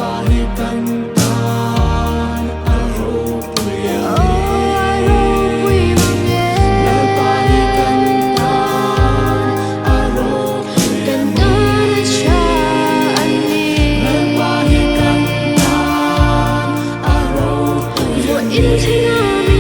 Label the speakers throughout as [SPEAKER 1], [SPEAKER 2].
[SPEAKER 1] Lalpa hi kan tan a ropui a ni. Lalpa hi kan tan a ropui a ni. Lalpa hi kan tan a ropui a ni.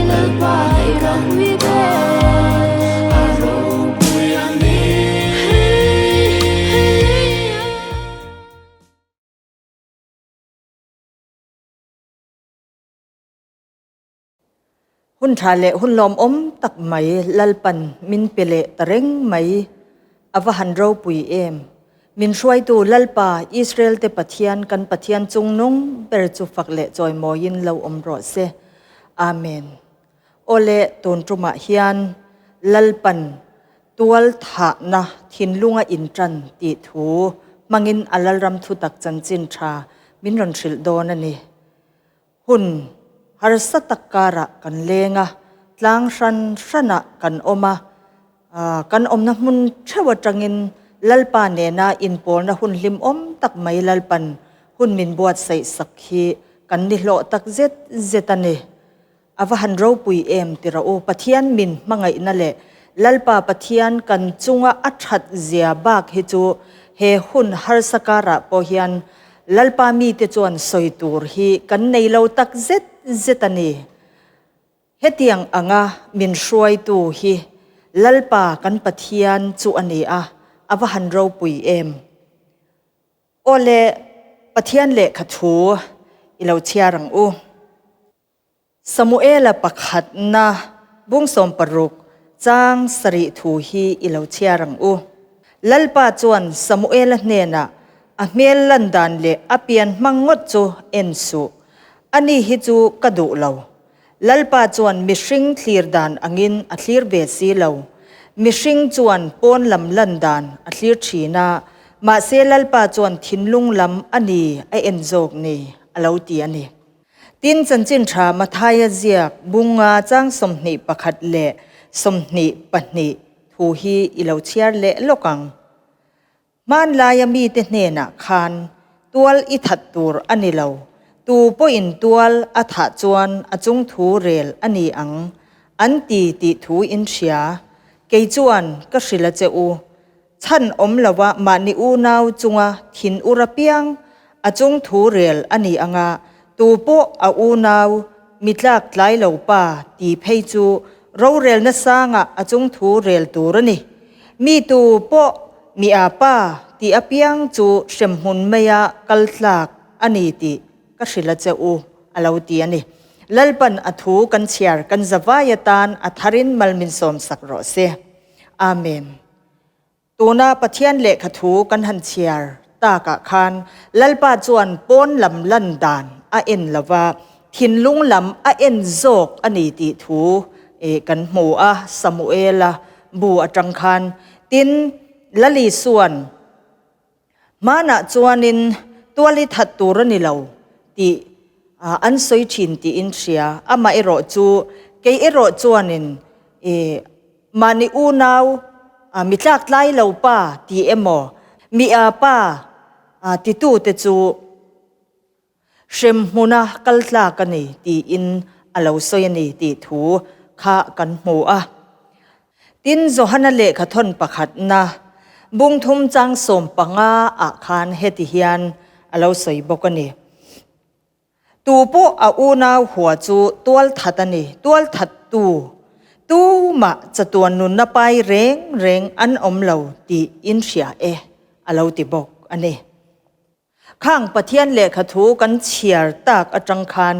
[SPEAKER 1] Lalpa hi kan tan a ropui a ni.
[SPEAKER 2] Hun tha leh hun lawmawm tak mai Lalpan min pe leh ta reng mai. A va han ropui em! Min hruaitu Lalpa, Israel-te Pathian, kan Pathian chungnung ber chu fak leh chawimawiin lo awm rawh se. Amen. Awle, tun tumah hian Lalpan tual thahna thinlunga intan tih thu hmangin a Lalram thutak chanchin tha min rawn hrilh dawn a ni. Hun harsa tak karah kan leng a, tlang hran hranah kan awm a, kan awmna hmun theuh atangin Lalpa nena inpawlna hun hlimawm tak mai Lalpan hun min buatsaih sak hi kan ni hlawh tak zet zet a ni. A va han ropui em ti rawh u, Pathian min hmangaihna leh Lalpa Pathian kan chunga a that zia bak hi chu he hun harsa karah pawh hian Lalpa mite chuan sawi tur hi kan nei lo tak zet zet a ni. Hetiang anga min hruaitu hi Lalpa kan Pathian chu a ni a, a va han ropui em. Aw le, Pathian lehkha thu i lo chhiar ang u. Samuela pakhatna bung 60 chang sarih thu hi i lo chhiar ang u. Lalpa chuan Samuela hnenah, A hmel lan dan leh a pian hmang ngawt chu en suh. Ani hi chu ka duh lo. Lalpa chuan mihring thlir dan angin a thlir ve si lo. Mihring chuan pawn lam lan dan a thlir thin a, mahse Lalpa chuan thinlung lam a ni a en zawk ni, a lo ti a ni. Tin, chanchin tha Mathaia ziak bunga chang 21 leh 22 thu hi i lo chhiar leh lawk ang. Hmanlaia mite hnenah khan tual i that tur a ni lo, tu pawhin tual a thah chuan a chung thu rel a ni ang, an ti tih thu in hria. Kei chuan ka hrilh a che u, Chhan awm lova mahni unau chunga thin ur apiang a chung thu rel a ni anga tu pawh a unau mi tlak tlai lo pa ti phei chu rorelna sangah a chung thu rel tur a ni. Mi tu pawh mi a pa ti apiang chu hremhmun maia kal tlak a ni tih ka hrilh a che u a lo ti a ni. Lalpan a thu kan chhiar kan zavai atan a tharin mal min sawmsak rawh se. Amen. Tuna Pathian lehkha thu kan han chhiar takah khan Lalpa chuan pawn lam lan dan a en lo va, thinlung lam a en zawk a ni tih thu kan hmu a, Samuela bu atang khan. Tin, Lali suan hmanah chuanin tual i that tur a ni lo tih an sawi thin tiin hria. Amaherawh chu kei erawh chuanin Mahni unau mi tlak tlai lo pa ti emaw, mi a pa titute chu hrem hmuna kal tlak a ni tiin a lo sawi a ni tih thu kha kan hmu a. Tin, Johana lehkha thawn pakhatna bung thum chang 15 ah khan heti hian a lo sawi bawk a ni. Tu pawh a unau hua chu tual that a ni, tual that tu, tumah chatuan nunna pai reng reng an awm lo tih in hria e, a lo ti bawk a ni. Khang Pathian lehkha thu kan chhiar tak atang khan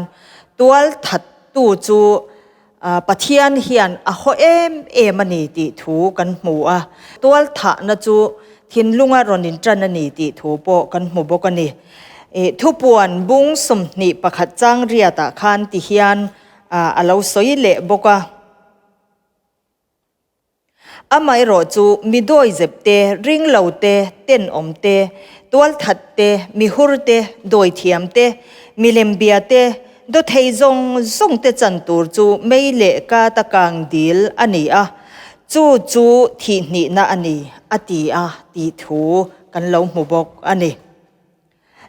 [SPEAKER 2] tual that tu chu Pathian hian a haw em em a ni tih thu kan hmu a, tual thahna chu thinlunga rawn inṭan a ni tih thu pawh kan hmu bawk a ni. Thupuan bung 21 chang riatah khan ti hian a lo sawi leh bawk a. Amaherawh chu mi dawizep te, ringlo te, tenawm te, tualthat te, mihur te, dawithiam te, milembia te, dawthei zawng zawng te chan tur chu mei leh kata kang dil a ni a, chu chu thihhnihna a ni, a ti a tih thu kan lo hmu bawk a ni.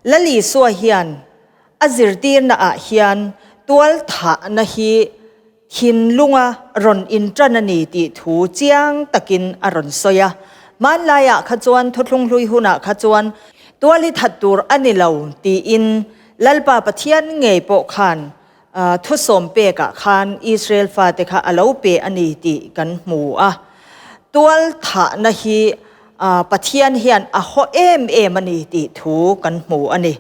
[SPEAKER 2] Lal Isua hian a zirtirna ah hian tualthahna hi thinlunga rawn inṭan a ni tih thu chiang takin a rawn sawi a. Hmanlaiah kha chuan thuthlung hlui hunah kha chuan tual hi that tur a ni lo tiin Lalpa Pathian ngei pawh khan thusawm pekah khan Israel fate kha a lo pe a ni tih kan hmu a. Tual thahna hi Pathian hian a haw em em a ni tih thu kan hmu a ni.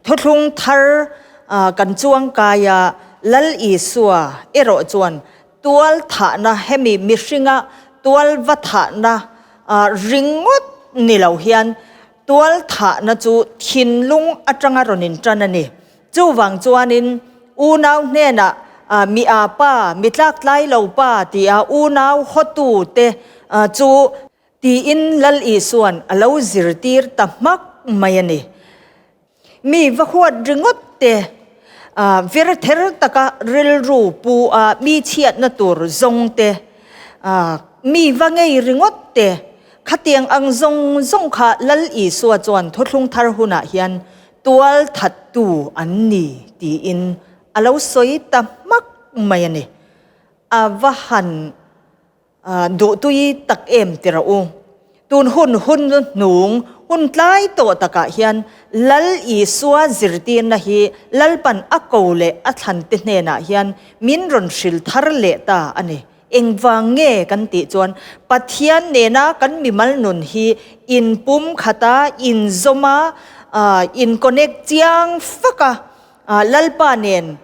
[SPEAKER 2] Thuthlung thar kan chuangkai a, Lal Isua erawh chuan tual thahna hemi mihringa tual va thahna ringawt ni lo hian tual thahna chu thinlung atanga rawn intan a ni. Chuvang chuanin unau hnenah mi a pa, mi tlaktlai lo pa tia unau hawtute chu tiin Lal Isua'n a lo zirtir ta hmak mai a ni. Mi va huat ringawt te, vir ther taka rilru pu a mi chhiatna tur zawng te, mi va ngei ringawt te, khatiang ang zawng zawng kha Lal Isua chuan thuthlung thar hunah hian Tual thattu an ni tiin a lo sawi ta hmak mai a ni. A va han duhtui tak em ti rawh u. Tun hun hun hnung hun tlai tawh takah hian Lal Isua zirtirna hi Lalpan a ko leh a thlante hnenah hian min rawn hril thar leh ta a ni. Engvang nge kan tih chuan Pathian nena kan mimal nun hi inpum khata, inzawma, in-connect chiang fak a, Lalpa nen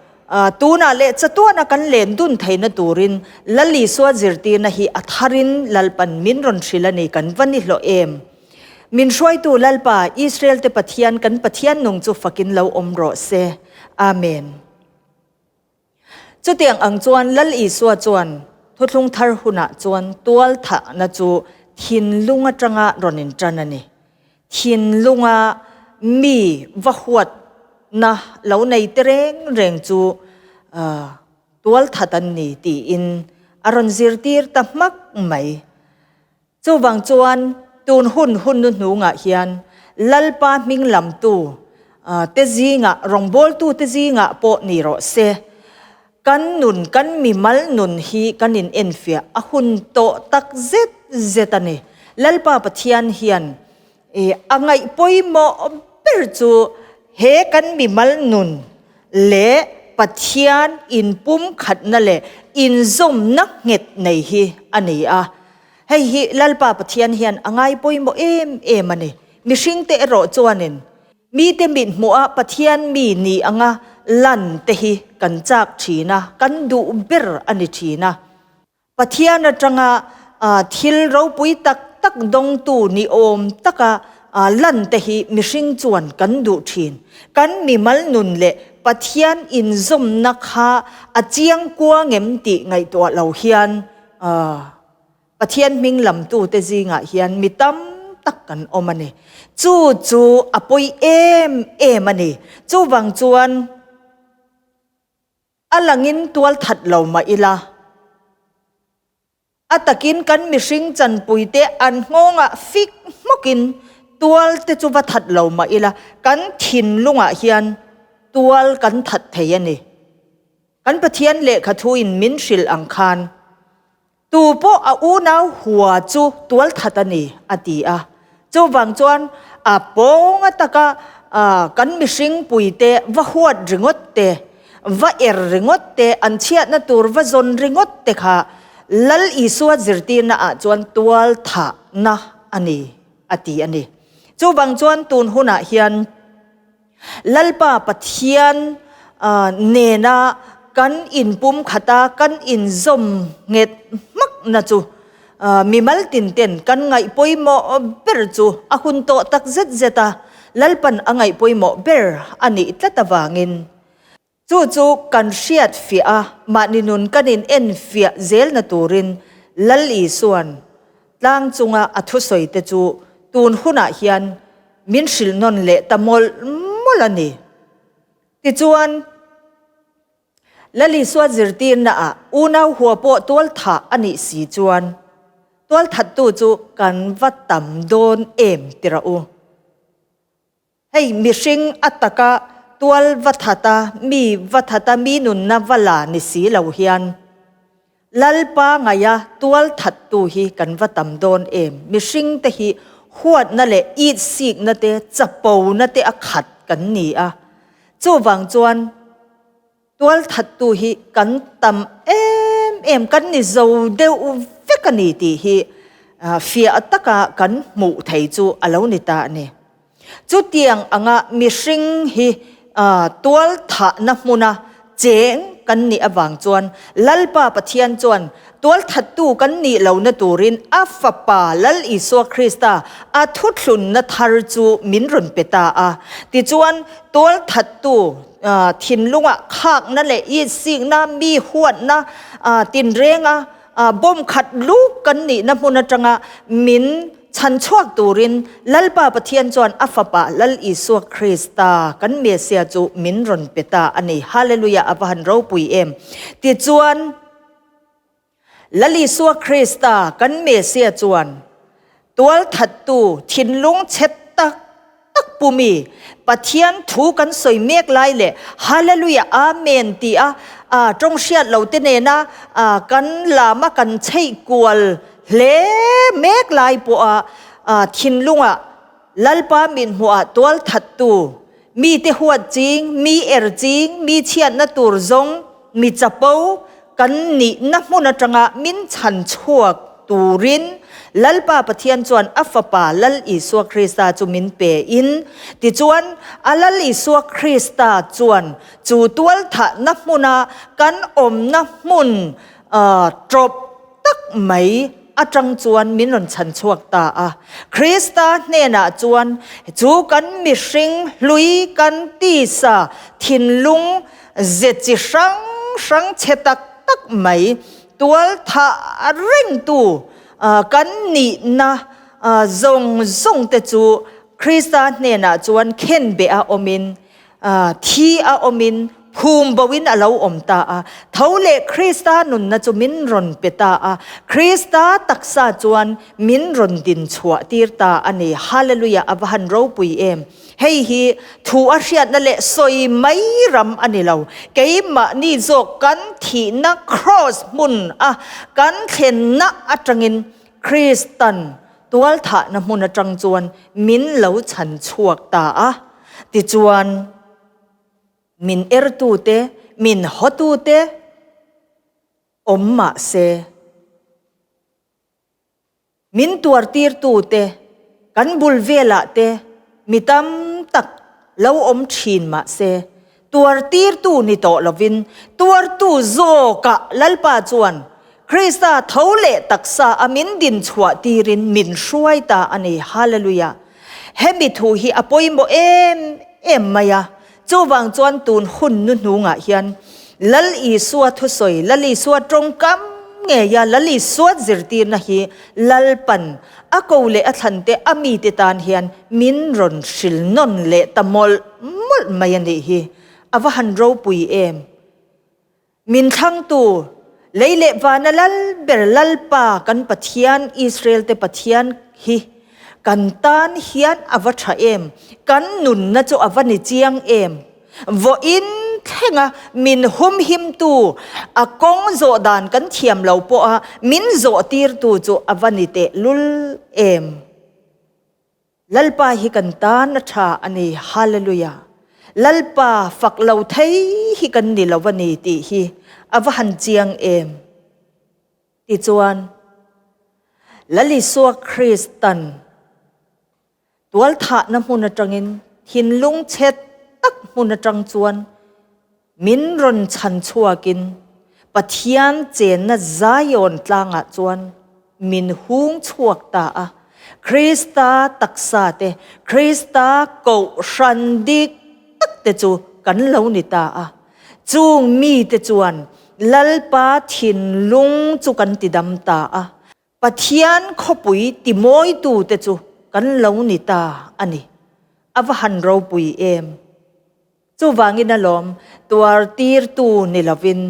[SPEAKER 2] tunah leh chatuana kan len dun theihna turin Lal Isua zirtirna hi a tharin Lalpan min rawn hrilh a ni kan va ni hlawh em? Min hruaitu Lalpa, Israel-te Pathian kan Pathian nung chu fakin lo awm rawh se. Amen. Chutiang ang chuan Lal Isua chuan thuthlung thar hunah chuan tual thahna chu thinlung atanga rawn intan a ni. Thinlunga mi va huatna lo nei te reng reng chu tual that an ni tiin a rawn zirtir ta hmak mai. Chuvang chuan tun hun hun nu hnungah hian Lalpa hming lamtu te zingah, rawngbawltu te zingah pawh ni rawh se. Kan nun, kan mimal nun hi kan in enfiah a hun tawh tak zet zet a ni. Lalpa Pathian hian a ngaih pawimawh ber chu he kan mimal nun leh Pathian inpumkhatna leh inzawmna nghet nei hi a ni a. Hei hi Lalpa Pathian hian a ngai pawimawh em em a ni. Mihringte erawh chuanin mite mit hmuha Pathian mi ni anga lan te hi kan chak thin a, kan duh ber a ni thin a. Pathian atanga thil ropui tak tak dawngtu ni awm taka lan te hi mihring chuan kan duh thin. Kan mimal nun leh Pathian inzawmna kha a chiang kuang em tih ngaihtuah lo hian Pathian hming lamtute zingah hian mi tam tak kan awm a ni. Chu chu a pawi em em a ni. Chuvang chuan a langin tual that lo mah ila, a takin kan mihring chanpuite an nghawngah fik hmawkin tual te chu va that lo mah ila, kan thinlungah hian tual kan that thei a ni. Kan Pathian lehkha thuin min hrilh ang khan, Tu pawh a unau hua chu tual that a ni, a ti a. Chuvang chuan a pawng ataka kan mihring puite va huat ringawt te, va er ringawt te, an chhiatna tur va zawn ringawt te kha Lal Isua zirtirna ah chuan tual thahna a ni, a ti a ni. Chuvang chuan tun hunah hian Lalpa Pathian nena kan inpumkhata kan inzawm nghet hmakna chu mimal tinten kan ngaih pawimawh ber chu a hun tawh tak zet zet a, Lalpan a ngaih pawimawh ber a nih tlat avangin chu chu kan hriat fiah a, mahni nun kan in en fiah zelna turin Lal Isuan tlang chunga a thusawi te chu tun hunah hian min hrilh nawn leh ta mawlh mawlh a ni. Tichuan, Lalisua zirtirnaah unau hua pawh tualthah a nih si chuan tualthattu chu kan va tam dawn em ti rawh u. Hei mihring a taka tual va that a, mi va that a, mi nunna va la ni si lo hian Lalpa ngaia tual thattu hi kan va tam dawn em? Mihring te hi huatna leh itsikna te, chapona te a khat kan ni a. Chuvang chuan tual thattu hi kan tam em em, kan ni zo deuh vek a ni tih hi fiah taka kan hmuh thei chu a lo ni ta a ni. Chutiang anga mihring hi tual thahna hmuna cheng kan nih avang chuan Lalpa Pathian chuan tual thattu kan nih lohna turin a Fapa Lal Isua Krista a thuthlunna thar chu min rawn pe ta a. Tichuan, tual thattu thinlungah khakna leh itsikna, mi huatna tinrenga bawm khat luk kan nihna hmun atanga min Chhan chhuak turin Lalpa Pathian chuan a Fapa Lal Isua Krista kan Messiah chu min rawn pe ta a ni. Hallelujah a va han ropui em! Tichuan, Lal Isua Krista kan Messiah chuan tualthattu thinlung chhe tak tak pu mi, Pathian thu kan sawi mek lai leh Hallelujah Amen ti a tawng hriat lo te nena kan lama kan chheih kual hle mek lai pawha thinlungah Lalpa min hmuhah tual thattu, mi te huat ching, mi er ching, mi chhiatna tur zawng, mi chapo kan nihna hmun atanga min chhan chhuak turin Lalpa Pathian chuan a Fapa Lal Isua Krista chu min pe in, tichuan a Lal Isua Krista chuan chu tualthahna hmuna kan awmna hmun tawp tak mai atang chuan min rawn chhan chhuak ta a. Krista hnenah chuan chu kan mihring hlui kan tisa thinlung ze chi hrang hrang chhe tak tak mai tual thah rengtu kan nihna zawng zawng te chu Krista hnenah chuan khenbeh a awmin Thi a awmin phum boin a lo awm ta a. Tho leh Krista nunna chu min rawn pe ta a. Krista taksa chuan min rawn din chhuah tir ta a ni. Hallelujah a va han ropui em! Hei hi thu a hriatna leh sawi mai ram a ni lo. Keimahni zawk kan thihna kraws hmun a kan thlenna atangin Kristan tualthahna hmun atang chuan min lo chhan chhuak ta a. Tichuan, min ertute, min hawtute awm mah se, min tuartirtute kan bul velah te mi tam tak lo awm thin mah se, tuartirtu ni tawh lovin tuartu zawkah Lalpa chuan Krista tho leh taksa a min din chhuah tirin min hruai ta a ni. Hallelujah! Hemi thu hi a pawimawh em em mai a, chuvang chuan tun hun nu hnungah hian Lal Isua thusawi, Lal Isua tawngkam ngeia Lal Isua zirtirna hi Lalpan a ko leh a thlan te a mite tan hian min rawn hril nawn leh ta mawlh mawlh mai a nih hi. A va han ropui em! Min thlangtu, lei leh vana lal ber Lalpa kan Pathian Israel te Pathian hi kan tan hian a va tha em, kan nunna chu a va ni chiang em. Vawiin thlenga min humhimtu, a kawng zawh dan kan thiam lo pawha min zawh tirtu chu a va ni teh lul em. Lalpa hi kan tan a tha a ni, Hallelujah! Lalpa fak lo thei hi kan ni lo a ni tih hi a va han chiang em! Tichuan, Lal Isua Kristan tualthahna hmun atangin thinlung chhe tak hmun atang chuan min rawn chhan chhuakin Pathian chenna Zion tlangah chuan min hung chhuak ta a. Krista taksa te, Krista kohhran dik tak te chu kan lo ni ta a. Chung mite chuan Lalpa thinlung chu kan tidam ta a. Pathian khawpui timawitute chu kan lo ni ta a ni. A va han ropui em! Chuvangin alawm, tuartirtu ni lovin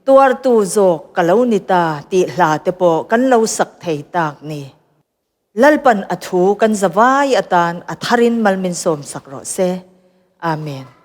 [SPEAKER 2] tuartu zawk ka lo ni ta tih hla te pawh kan lo sak thei tak ni. Lalpan a thu kan zavai atan a tharin mal min sawmsak rawh se. Amen.